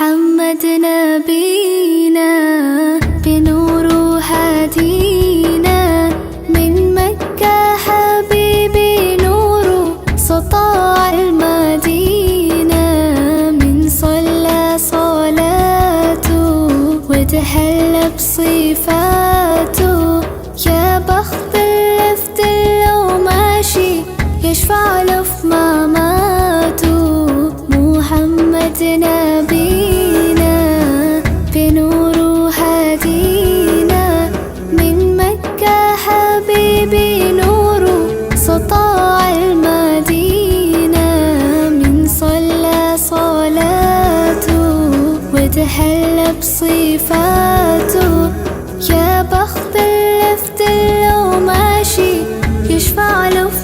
محمد نبينا بنوره هدينا، من مكة حبيبي نوره سطاع المدينة، من صلى صلاته وتحلى بصفاته، يا بخت اللي في لو ماشي يشفع له في مماته. محمد نبينا بنوره هدينا، من مكة حبيبي نوره سطاع المدينة، من صلى صلاته وتحلى بصفاته، يا بخت اللي في لو ماشي يشفع له في